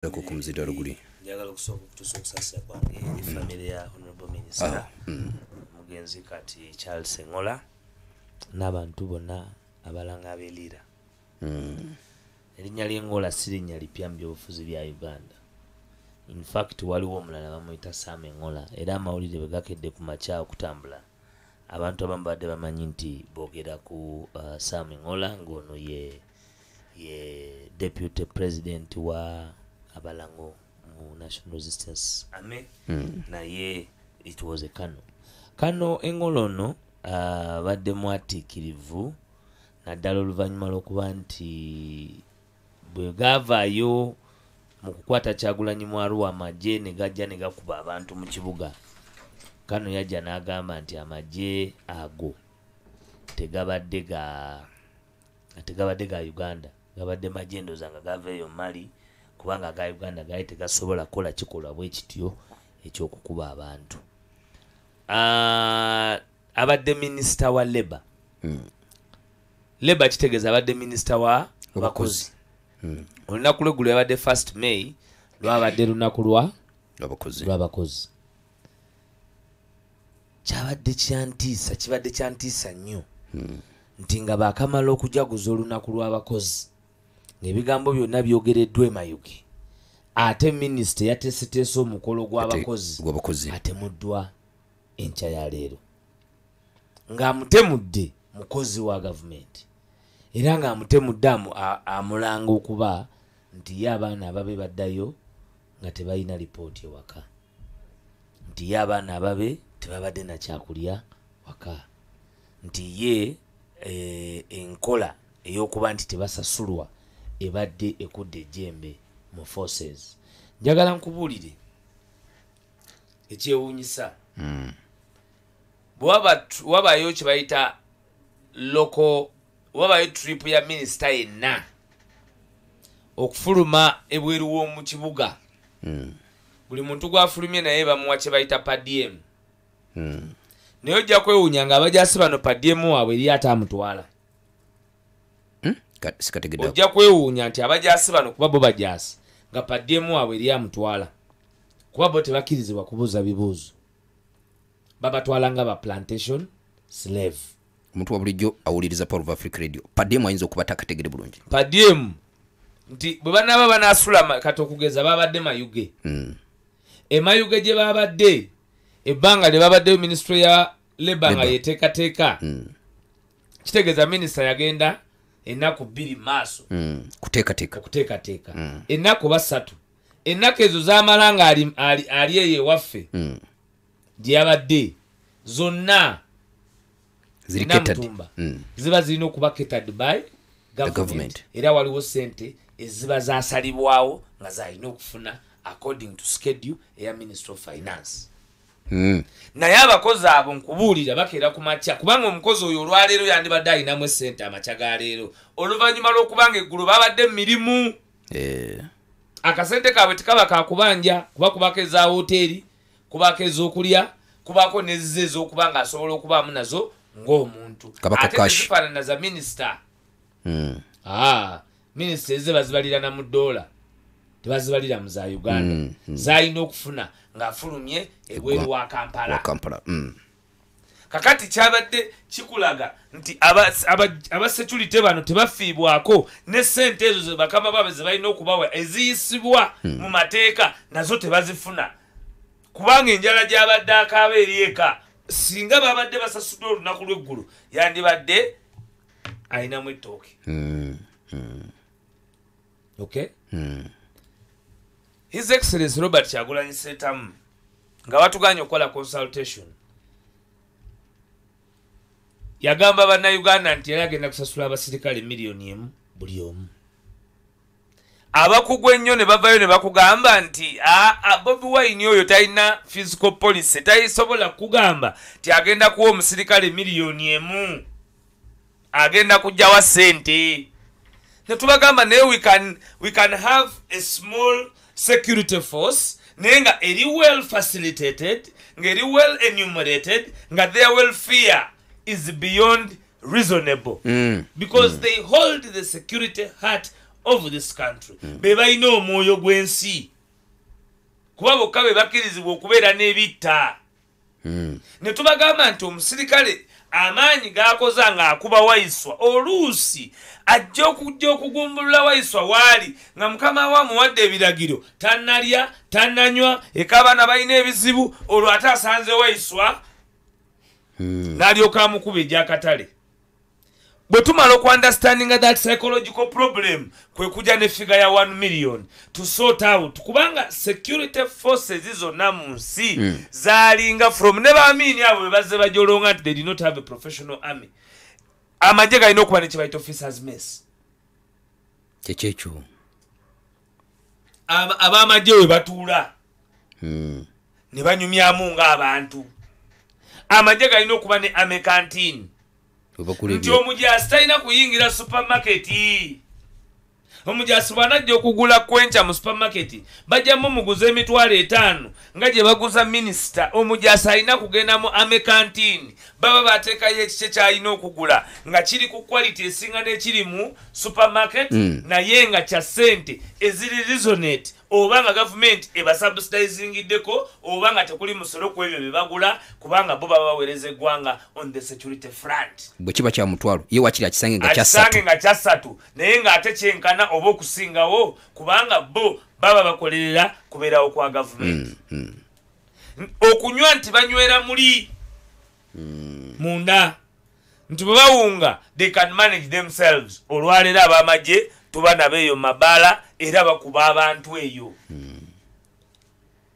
Ku muzindalo guli. Njagala okusooka okutuusa okusaasira kwange eri famire ya Honorable Minister omugenzi kati Charles Engola n'abantu bonna abalanga ab'e Lira. Erinnya ly'Engola si linnya lipya mu byobufuzi bya Uganda. In fact, waliwo omulala bamuyita Sam Engola, era amawulire bwe gakedde ku makya okutambula, abantu abamu badde bamanyi nti boogera ku Sam Engola, ng'ono ye deputy president wa abalango mu National Resistance Army, naye it was a Kano Engola. Ono abadde mwatiikirivu, naddala oluvannyuma lw'okuba nti bwe gaavaayo mu kukwata Kyagulanyi mu Arua, amagye ne gajja ne gakuba abantu mu kibuga. Kano yajja n'agamba nti amagye ago tegabadde ga Uganda, gabadde magye ndooza nga gava eyo Mali, kubanga aga Uganda gaali tegasobola kukola kikolwa bwe kityo ekyokukuba abantu. Abadde minisita wa labour. Labour kitegeeza abadde minisita wa bakozi. Olunaku lweggulo yabadde 1st May, lwabadde lunaku lwa abakozi. Lw'abakozi. Kyabadde kyantiisa, kibadde kyantiisa nnyo nti nga baakamala okujaguza olunaku lw'abakozi ng'ebigambo byonna byogereddwa emayuge, ate minisita yateeseteese omukolo gw'abakozi gw'abakozi atemuddwa enkya ya leero, ng'amutemudde mukozi wa gavumenti, era ng'amutemudde amulanga okuba nti ye abaana ababe baddayo nga tebalina lipooti ewaka, nti ye abaana ababe tebabadde nakyakulya waka, nti ye enkola ey'okuba nti tebasasulwa ebadde ekudde ejjembe mu forces. Njagala nkubuulire ekyewuunyisa. Bwe wabayo kye bayita local, wabayo trip ya minisita yenna okufuluma ebweru w'omu kibuga, buli muntu gwafulumye naye bamuwa kye bayita per diem. Naye ojja kwewuunya nga abajasi bano per diem waabwe eri ate amutwala. Sikategedde. Ojja kwewuunya nti abajasi bano, kuba bo bajasi, nga per diem waabwe eri amutwala, kuba bo tebakkirizibwa kubuuza bibuuzo, babatwala nga ba plantation slave. Omuntu wa bulijjo awuliriza Power of Africa Radio, per diem ayinza okuba takategedde bulungi. Per diem nti bwe banaaba banaasula kati okugeza babadde Mayuge. Emayuge gye babadde, ebbanga lye babaddeyo, ministry ya labour nga Labour. yeteekateeka. Kitegeeza minisita yagenda ennaku 2 maaso Kuteekateeka. okuteekateeka, ennaku oba 3. Ennaku ezo zamala nga ali eyo ewaffe gye yabadde zonna ziri catered. Namutumba ziba zirina okuba catered by government. Government. Era waliwo sente eziba zasalibwawo nga zalina okufuna according to schedule eya Ministry of Finance. Naye abakozi abo nkubuulira bakeera ku makya, kubanga omukozi oyo olwaleero yandibadde alinamu esente amakya ga leero, oluvannyuma lw'okubanga eggulo babadde mu mirimu. Akasente kaabwe tekaba kakubanja, kuba kubako eza woteeri, kubako ez'okulya, kubako nezizo ez'okuba nga asobola okubaamu nazo ng'omuntu. Kabaka Ate cash. tezifaanana za minisita. Ah, minisita eze bazibalira na mu dola, tebazibalira mu za Uganda. Zalina okufuna ng'afulumye ebweru wa Kampala. Wa Kampala. Kakati kyabadde kikulaga nti abasecurity bano tebafiibwako ne sente ezo ze bakama baabwe ze balina okubawa eziyisibwa mu mateeka, nazo tebazifuna, kubanga enjala gyabadde akaaba eri eka, singa babadde basasudde olunaku lw'eggulu yandibadde alinamu ettooke. Okay, His Excellence Robert Kyagulanyi Sentamu nga batuganye okukola consultation, yagamba Bannayuganda nti yali agenda kusasula abasirikale 1 million buli omu. Abakugu ennyo ne bavayo ne bakugamba nti aa, Bobi Wine oyo talina fiscal policy, tasobola kugamba nti agenda kuwa omusirikale 1 million, agenda kugjawa sente. Netubagamba naye we can have a small security force, naye nga eri well facilitated, nga eri well enumerated, nga their welfare is beyond reasonable, because they hold the security heart of this country. Be balina omwoyo gw'ensi, kuba bokka be bakkirizibwa okubeera n'ebitta. Ne tubagamba nti omusirikale amaanyi gakoza ng'akuba Waiswa, oluusi ajja okujja okugumbulula Waiswa waali nga mukama we amuwadde ebiragiro, tannalya, tannanywa, eka abaana balina ebizibu, olwo ate asanze Waiswa n'alyoka amukuba egy'akatale. Bwe tumala okuunderstandinga that psychological problem, kwe kujja ne figure ya 1 million to sort out, kubanga security forces zonna mu nsi zaalinga from ne baamiini abo be bazze bajolonga nti they did not have a professional army. Amagye galina okuba ne kye bayita officers mess. Kyekyo Ab'amagye we batuula ne banyumyamu ng'abantu. Amagye galina okuba ne army canteen, webakula nti omujaasi talina kuyingira supermarket. Omujaasi bw'anajja okugula kwenca mu supermarket, bajjamu muguza 50,000 nga gye baguza minisita. Omujaasi alina kugenda mu army canteen, baba bateekayo ekikye ky'alina okugula nga kiri ku quality esinga n'ekiri mu supermarket, naye nga kya ssente eziri resonate, oba nga gavumenti ebasubsidizingiddeko, oba nga tekuli musolo ku ebyo bye bagula, kubanga bo baba baweereza eggwanga on the security front. Bwe kiba kya 500, ye wakiri akisange nga kya Akisange ssatu. nga kya ssatu, naye ng'ate kyenkana oba okusingawo, kubanga bo baba bakolerera kubeerawo kwa gavumenti. Okunywa nti banywera muli munda, nti bwe bawunga they can manage themselves. Olwaleero ab'amagye tuba nabo eyo mu mabaala, era bakuba abantu eyo.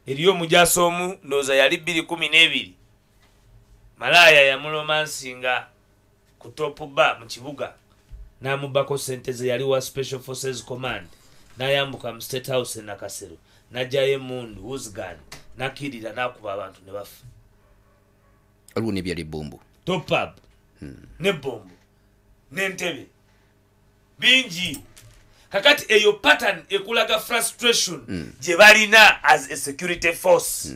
Eriyo omujaasi omu, ndowooza yali 2012, malaaya yamulomansinga ku Top Bar mu kibuga, n'amubbako ssente ze. Yali wa Special Forces Command, n'ayambuka mu State House e Nakasero, n'aggyayo emmundu Uzgan, n'akkirira n'akuba abantu ne bafa. Waliwo n'ebyali ebbombo. Top up n'ebbombo n'entebe bingi. Kakati eyo pattern ekulaga frustration gye balina as a security force.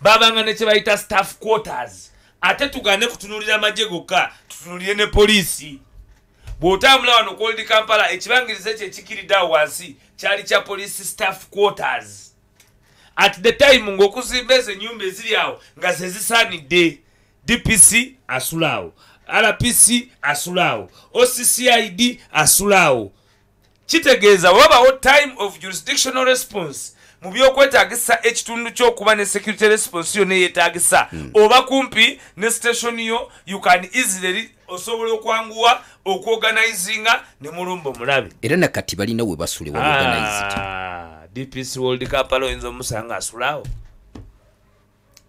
Babanga ne kye bayita staff quarters. Ate tugane kutunuulira amagye gokka, tutunuulire ne poliisi. Bw'otambula wano ku Old Kampala, ekibangirizi ekyo ekikiridde awo wansi kyali kya police staff quarters at the time, ng'okuzimba ezo ennyumba eziri awo nga ze zisaanidde. DPC asula awo, RPC asula awo, OCCID asula awo. Kitegeeza wabawo time of jurisdictional response mu byokwetagisa ekitundu ky'okuba ne security response yonna eyeetagisa, oba kumpi ne station yo, you can easily, osobola okwanguwa okuorganizinga ne mulumba omulabe. Era nakati balina we basule wa organized. Ah, DPC Old Kampala oyinza omusanga asulaawo,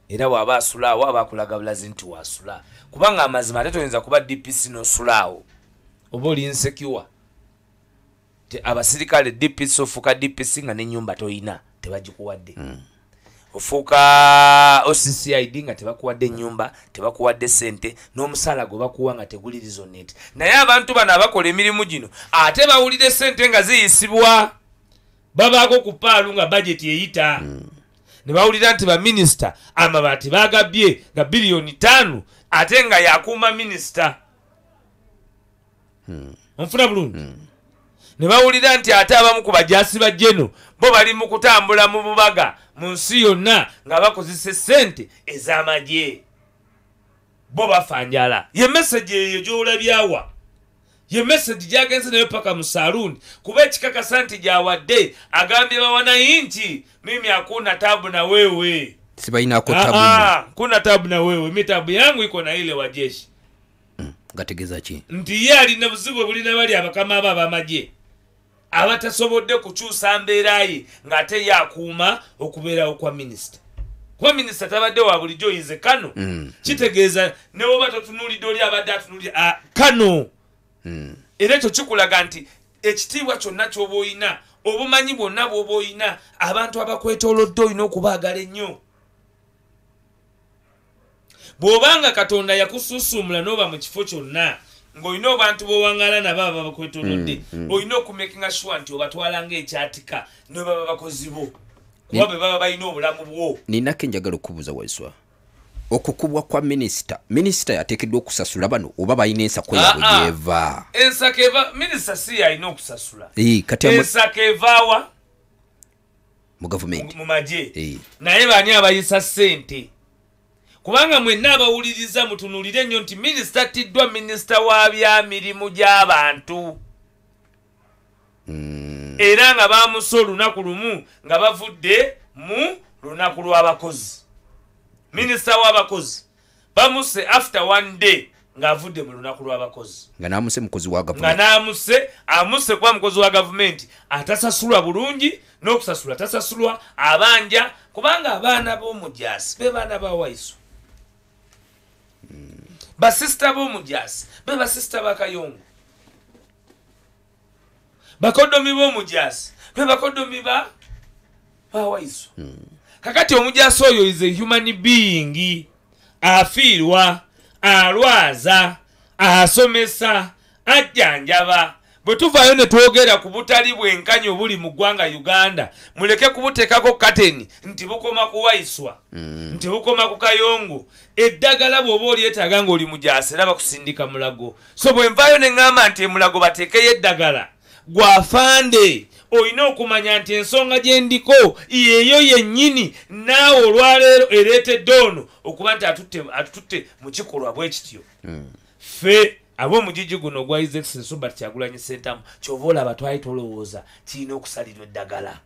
era bw'aba asulaawo aba akulaga bulazi nti wasula, kubanga amazima ate toyinza kuba DPC n'osulaawo, oba oli insecure. Abasirikale DPC, ofuuka DPC nga n'ennyumba toyina, tebagikuwadde. Ofuuka OCCID nga tebakuwadde ennyumba, tebakuwadde sente, n'omusaala gwe bakuwa nga teguli resonate. Naye abantu bano abakola emirimu gino ate bawulira sente nga ziyisibwa, babaako ku paalu nga bajeti eyita, ne bawulira nti baminisita amabaati bagabye nga 5 biliyoni, ate nga yakuuma minisita. Onfuna bulungi? Ne bawulira nti ate abamu ku bajaasi ba jeno bo bali mu kutambula mu bubaga mu nsi yonna nga bakozesa essente ez'amagye, bo bafa njala. Ye message eyo gy'olabyawa, ye message gyagenze nayo paka mu saaluuni, kuba ekikakasa nti gyawadde agambye bawanayi nti mimi hakuna tabu na wewe. Sibalinaako tabu. Ah, kuna tabu na wewe, mi tabu yangu iko na ile wa jeshi. Gategeeza ki? Nti ye alina buzibu bulina bali abakama abo ab'amagye abatasobodde kukyusa mbeera ye, ng'ate ye akuuma okubeerawo kwa minisita, kuba minisita tabadde wa bulijjo, yize kano. Kitegeeza ne woba totunuulidde oli abadde atunuulidde, ah, kano. Era ekyo kikulaga nti ekitiibwa kyonna ky'oba oyina, obumanyi bwonna bw'oba oyina, abantu abakwetoolodde olina okubaagala ennyo. Bw'obanga Katonda yakususuumula n'oba mu kifo kyonna ng'olina abantu b'owaŋŋaala nabo aba bakwetoolodde, olina okumakinga sure nti obatwala ng'ekyatika ne baba bakozi bo, kuba bwe baba balina obulamu bwo. Ninako enjagala okubuuza, Waiswa. Okukubwa kwa minisita, minisita yateekeddwa okusasula bano oba balina ensako yaabwe gyeva? Ensako eva, minisita si yalina okusasula. Ensako evaawa? Mu gavumenti, mu magye. Naye baani abayisa ssente? Kubanga mwenna abawuliriza mutunuulire nnyo nti minisita attiddwa minisita wa byamirimu gy'abantu, era nga bamusse olunaku lumu nga bavudde mu lunaku lw'abakozi. Minisita w'abakozi bamusse after one day ng'avudde mu lunaku lw'abakozi, nga n'amuse mukozi wa gavumenti, nga n'amuse amuse kuba mukozi wa gavumenti atasasulwa bulungi, n'okusasulwa tasasulwa, abanja, kubanga abaana b'omujaasi be baana ba Waiso, basisita b'omujaasi be basisita ba Kayongo, bakodomi b'omujaasi be bakodomi ba Waiso. Kakati omujaasi oyo is a human being, afiirwa, alwaza, asomesa, ajjanjaba. Bwe tuvaayo ne twogera ku butali bwenkanya obuli mu ggwanga Uganda, muleke kubuteekako kateni nti bukoma ku Waiswa, nti bukoma ku Kayongo. Eddagala bw'oba olyetaaga ng'oli mujaasi era bakusindika Mulago. So bwe nvaayo ne ŋŋamba nti Mulago bateekeyo eddagala, gwafande olina okumanya nti ensonga gye ndiko yeeyo yennyini naawe olwaleero ereetedde ono okuba nti atututte mu kikolwa bwe kityo. Ffe ab'omugigi guno ogwa His Excellency Robert Kyagulanyi Ssentamu, ky'ova olaba twali tolowooza kirina okusalirwa eddagala.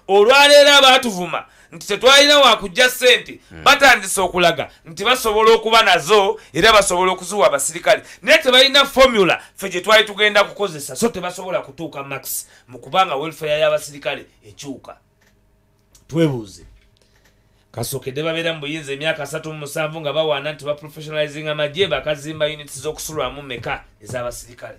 Olwaleero abaatuvuma nti tetwalina wakujja ssente, batandise okulaga nti basobola okuba nazo era basobola okuziwa abasirikale, naye tebalina formula ffe gye twali tugenda kukozesa, so tebasobola kutuuka max mu kubanga welfare y'abasirikale ekyuka. Twebuuze, kasookedde babeera mu buyinza emyaka 37 nga bawaana nti baprofessionalizing amagye, bakazimba units z'okusulwamu meka ez'abasirikale.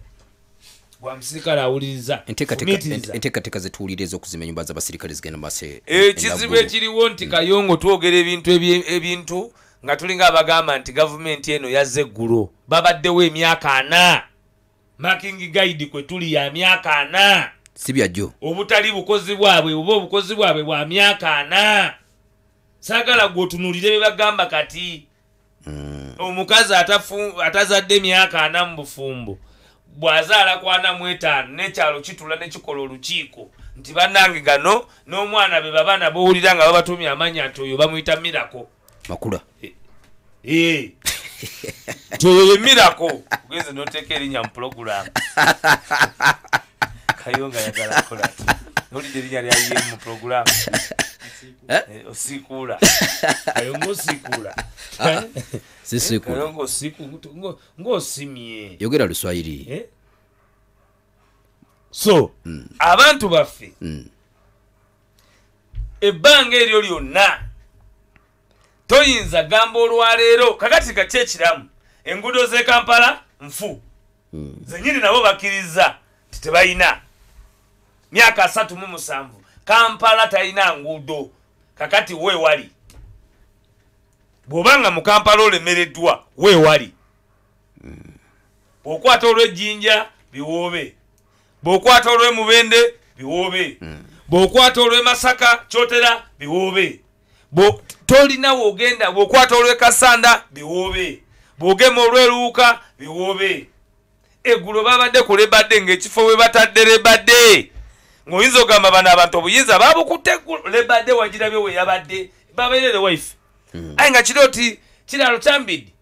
Gwa musirikale awuliriza enteekateeka zetuwulira ez'okuzimba ennyumba z'abasirikale zigenda maaso. Ekizibu ekiriwo nti Kayongo twogera ebintu nga tulinga abagamba nti gavumenti eno yazze eggulo, babaddewo emyaka 4. Marking guide kwe tuli ya myaka 4, si byajjo. Obutali bukozi bwabwe oba obukozi bwabwe bwa myaka 4. Saagala gw'otunuulire bye bagamba kati. Omukazi atazadde myaka 4 mu bufumbo bw'azaala ku 45 n'ekyalo kitula ne kikola olukiiko nti bannange gano n'omwana be babaana b'owulira nga babatumye amanya nti oyo bamuyita Miracle Makula. Nti oyo ye Miracle, ogenze n'oteeka erinnya mu pulogulaamu. Kayonga ayagala kukola ati nolidde erinnya lyayiye mu pulogulaamu. Osiikuula Kayongo, osiikuula. Sisiikuula. Kayongo ng'osimye. Yogera Luswahili. So abantu baffe ebbanga eryo lyonna toyinza gamba olwaleero kakati kaki ekiramu enguudo z'e Kampala nfu, zennyini nabo bakkiriza nti tebalina. Myaka 37 Kampala talina nguudo. Kakati weewali bw'obanga mu Kampala olemereddwa, weewali bw'okwata olw'ejjinja biwoobe, bw'okwata olw'emubende biwoobe, bw'okwata olw'e Masaka Kyotera biwoobe, tolina w'ogenda, bw'okwata olw'e Kasanda biwoobe, bw'ogema olw'eruuka biwoobe. Eggulo babadde ku lebadde ng'ekifo we batadde lebadde, ng'oyinza ogamba bano abantu obuyinza babukutte eggulo, lebadde wagirabye we yabadde babeerere waife. Aye nga kiri oti kiralo kyambidde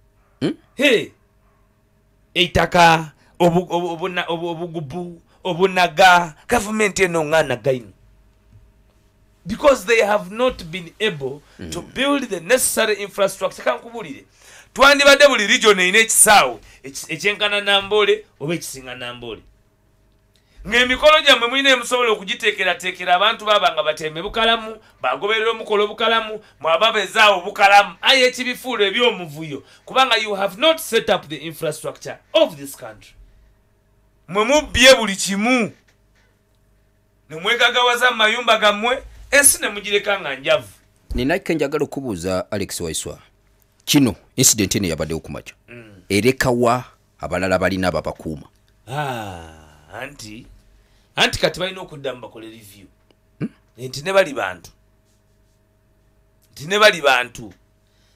eitaka obugubu obunaga. Gavumenti eno ng'anaga ino because they have not been able to build the necessary infrastructure. Kankubulire, twandibadde buli region erina ekisaawe ekyenkana Nambole oba ekisinga Nambole, ng'emikolo gyammwe mulina emusobola okugiteekerateekera, abantu baba nga batyame bukalamu, bagoberera omukolo bukalamu, mwababezaawo bukalamu. Aye ekibifuula eby'omuvuyo kubanga you have not set up the infrastructure of this country. Mwe mubbye buli kimu ne mwegagawaza mu mayumba gammwe, ensi ne mugireka nga njavu. Nina kenjagala okubuuza Alex Waiswa, kino incident eno yabaddewo ku makya, erekawa abalala balina ababakuuma? Anti kati balina okuddamu bakole review nti ne bali bantu, nti ne bali bantu.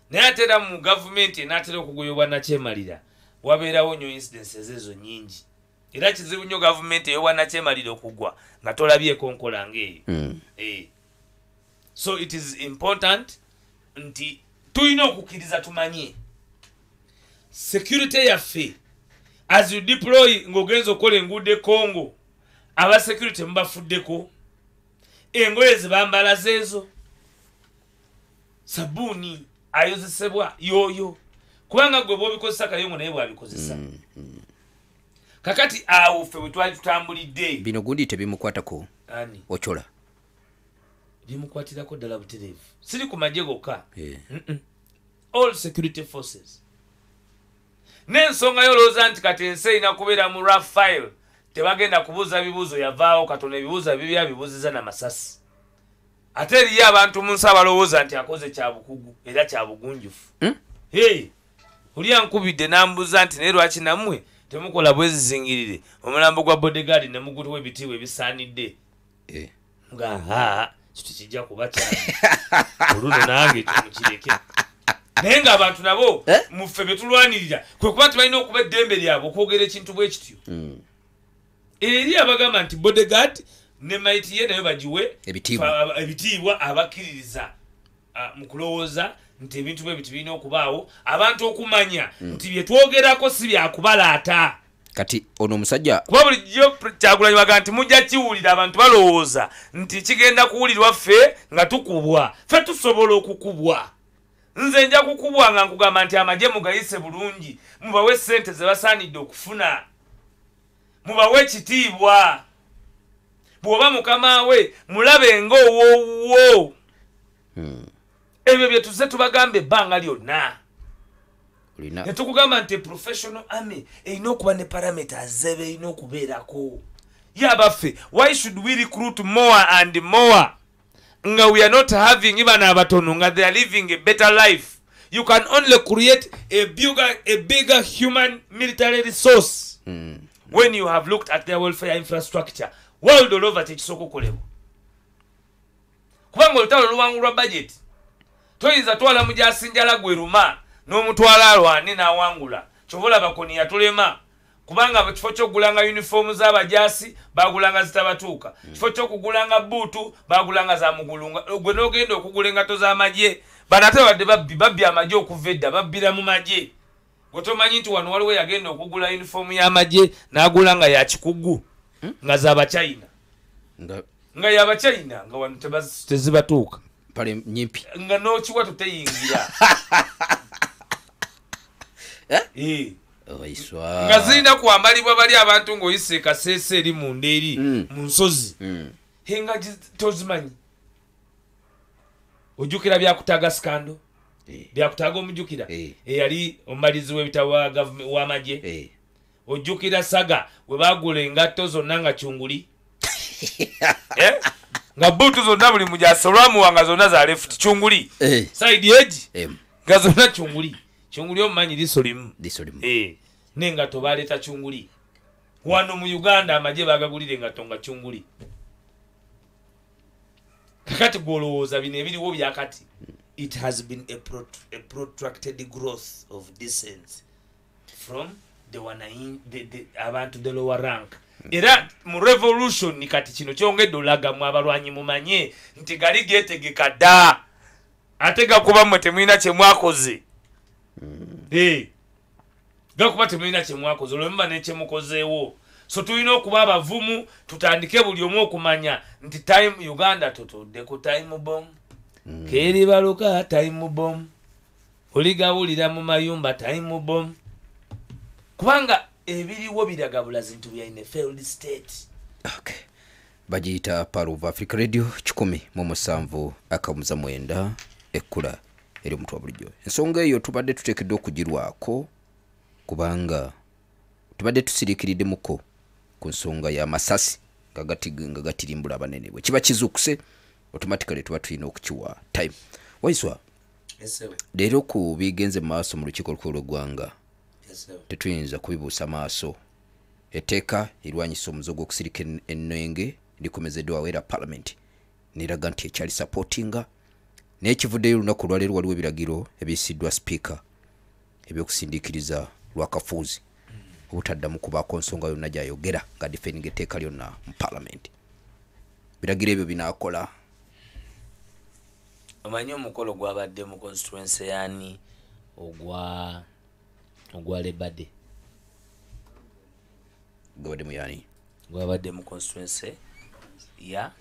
Naye ate era mu gavumenti enaatera okugoyobwa nakyemalira wabeerawo nnyo incidences ezo nnyingi. Era kizibu nnyo gavumenti ey'obwa nakyemalira okugwa nga tolabyeko nkola ng'eyo. So it is important nti tulina okukkiriza tumanye security yaffe. As you deploy, ng'ogenza okukola enguudo e Congo, aba security mubafuddeko, engoye zebambala zeezo, sabuuni ayozesebwa yoyo, kubanga gwe bwobikozesa Kayongo naye bwabikozesa. Kakati awo ffe bwe twali tutambulidde. Bino gundi tebimukwatako? Ani? Ochola. Bimukwatirako ddala butereevu, siri ku magye gokka. All security forces. N'ensonga yolowooza nti kati ensi erina kubeera mu rough file, tebagenda kubuuza bibuuzo, yavaawo katono. Ebibuuzo bibya bibuuziza namasasi. Ate eriyo abantu mu nsi abalowooza nti akoze kyabukugu era kyabugunjufu. Hey, oli ankubidde n'ambuuza nti naye lwaki nammwe temukola bwezizingirire omulambo gwa bodyguard ne mugutuwa ebitiibwa ebisaanidde? Nga ha, kyo tekijja kuba kyange oluno, nange ekyo mukireke. Naye ng'abantu nabo muffe be tulwanirira kwe kuba tebalina okuba eddembe lyabwe okwogera ekintu bwe kityo. Eri abagamba nti bodyguard ne maiti ye nayo bagiwe Ebitiibwa. Ebitiibwa, abakkiririza mu kulowooza nti ebintu bwe biti birina okubaawo, abantu okumanya nti bye twogerako si byakubalaata. Kati ono omusajja Kuba bulijjo Kyagulanyi baga nti mujja kiwulira, abantu balowooza nti kigenda kuwulirwa ffe nga tukubwa. Ffe tusobola okukubwa. Nze nja kukubwa nga nkugamba nti amagye mugayise bulungi, mubawe sente ze basaanidde okufuna, mubawe ekitiibwa. Bw'oba mukama we mulabe ng'owowwo. Ebyo bye tuzze tubagamba ebbanga lyonna. Olina Ne tukugamba nti professional army erina okuba ne parameters zeba erina okubeerako. Ye abaffe, why should we recruit more and more nga we are not having bano abatono nga they are living a better life? You can only create a bigger human military resource when you have looked at their welfare infrastructure. World all over kyekisooka okukolebwa, kubanga olutalo luwangulwa budget. Toyinza twala mujasinjala gwe ruma n'omutwala alwane n'awangula. Kyova olaba Kony yatulema, kubanga mu kifo ky'okugulanga yunifoomu z'abajaasi bagulanga zitabatuuka, kifo ky'okugulanga buutu bagulanga za mugulunga. Gwe n'ogenda okugula engato z'amagye, bano ate babadde babbi, babbi amagye okuva edda, babbira mu magye. Gwe tomanyi nti wano waliwo yagenda okugula yunifoomu y'amagye n'agula nga ya kikugu, nga z'abachina, nga nga y'abachina, nga wano tezibatuuka. Mpale nyimpi. Nga n'okiwato teyingira. Eh? Eh. Oiswa. Nga zirina kwambalibwa bali abantu ng'oyise ekaseesa eri munda eri mu nsozi. He, nga tozimanyi. Ojjukira Byakutaga scandal? Eh. Byakutaga omujjukira? Eh. Eyali omumalizi w'ebitabo wa w'amagye. Ojjukira saga we bagula engatto zonna nga kyunguli? Eh? Nga buutu zonna buli mujasi olwamuwa nga zonna za left kyunguli, side egi nga zonna kyunguli. Kyunguli omumanyi, liso limu. Liso limu. Eh, n'engatto baleeta kyunguli. Wano mu Uganda amagye bagagulira engatto nga kyunguli. Kakati gwolowooza bino ebiriwo byakati, it has been a protracted growth of decency from the, the abantu the lower rank. Era mu revolution kati kino kyongedde olagamu abalwanyi mumanye nti gali getegeka dda, ate gakuba mmwe temulina kyemwakoze. Eh, gakuba temulina kyemwakoze, olwo muba nekyemukozeewo. So tulina okuba abavumu, tutandike buli omu okumanya nti time Uganda tutudde ku time bomb. Keribaluka time bomb, oligawulira mu mayumba time bomb, kubanga ebiriwo biraga bulazi nti we are in a failed state. Okay. Bagiyita Pearl of Africa Radio 107.9, ekkula eri omuntu wa bulijjo. Ensonga eyo tubadde tuteekeddwa okugirwako, kubanga tubadde tusiriikiriddemuko ku nsonga y'amasasi nga gatirimbula abanene. Bwe kiba kizuukuse, automatically tuba tulina okukiwa time. Waiswa, leero ku bigenze mu maaso mu lukiiko olukulu lw'eggwanga, tetuyinza kubibuusa maaso. Etteeka erwanyisa omuze gw'okusirika ennenge likomezeddwawo, era parliament neraga nti ekyali supportinga. Naye kivuddeyo olunaku olwaleero, waliwo ebiragiro ebiyisiddwa sipiika ebyokusindiikiriza Lwakafuuzi obutaddamu kubaako nsonga yonna gyayogera nga defending etteeka lyonna mu parliament. Biragiro ebyo binaakola? Omanyi omukolo gwabadde mu constituency yani ogwa Labor Day? Gabadde mu yani? Gwabadde mu constituency ya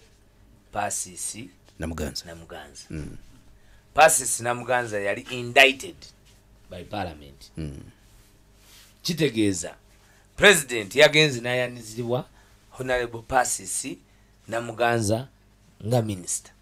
Pasisi Namuganza. Namuganza. Pasis Namuganza yali indicted by parliament. Kitegeeza president yagenze nayanizibwa Honorable Pasis Namuganza nga minister.